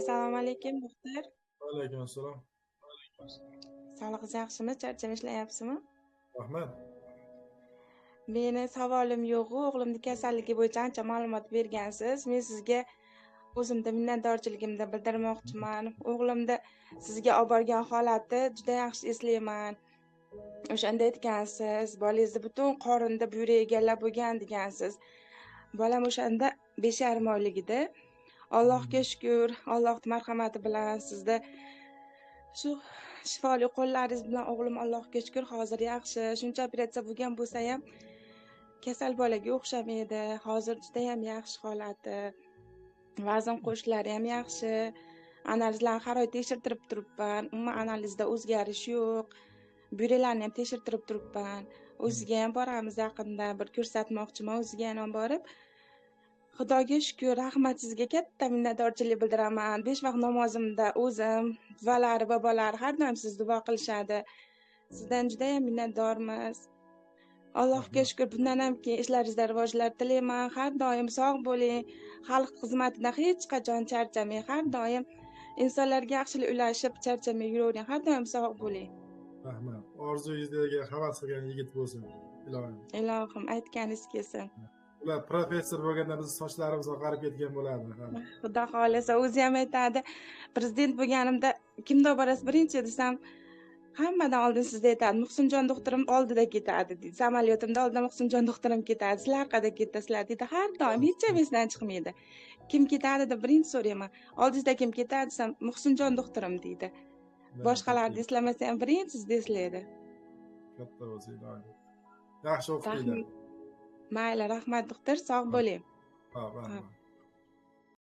Assalomu alaykum, doktor. Va alaykum assalom. Sog'lig'ingiz yaxshimi? Charchamay ishlayapsizmi? Rahmat. Meni savolim yo'q. O'g'limni kasalligi bo'yicha ancha ma'lumot bergansiz. Men sizga o'zimda minnatdorchiligimni bildirmoqchiman. O'g'limni sizga olib borgan holati juda yaxshi eslayman. O'shanda aytgansiz, bolangizni butun qorinda buyrak egallab bo'lgan degansiz. Bolam o'shanda 5,5 oylik edi. Allohga shukr, Allohning marhamati bilan sizda shu shifoli qo'llaringiz bilan o'g'lim Allohga shukr hozir yaxshi. Shuncha operatsiya bo'lgan bo'lsa ham kasal bolaga o'xshamaydi. Hozir juda ham yaxshi holati. Vazn qo'shishlari ham yaxshi. Analizlarni har oy tekshirtirib turibman. Umuman analizda o'zgarish yo'q. Buyraklarni ham tekshirtirib turibman. O'ziga ham boramiz yaqinda, bir ko'rsatmoqchiman o'ziga ham borib. Xudoga shukr, rahmat sizga, katta minnatdorchilik bildiraman. 5 vaqt namozimda o'zim, buvalari, bobolari har doim siz duo qilishadi. Sizdan juda ham minnatdormiz. Allohga shukr, bundan ham keyin ishlaringizda rivojlar tilayman. Har doim sog' bo'ling. Xalq xizmatida hech qachon charchamang. Har doim insonlarga yaxshilik ulashib charchamay yuravering. Har doim sog' bo'ling. Rahmat. Orzuyingizga havas qilgan yigit bo'lsin. Ilohim. Ilohim, aytganingiz kelsin. Ular professor bo'lganda biz sochlarimiz oqarib ketgan bo'lardi. Xudo xohlasa, o'zi ham aytadi. Prezident bo'lganimda kimda borasiz birinchi desam, hammadan oldin sizda aytadi. Muhsinjon doktorim oldida ketadi deydi. Samolyotimda oldida Muhsinjon doktorim ketadi. Sizlar orqada ketasizlar deydi. Har doim hech ham esdan chiqmaydi. Kim ketadi deb birinchi so'rayman. Oldingizda kim ketadi desam, Muhsinjon doktorim deydi. Boshqalarni eslamasa ham birinchi sizni eslaydi. Katta bo'lsin, ilohim. Yaxshi o'qinglar. Mayli, rahmat doktor, sog' bo'ling. Ha, rahmat.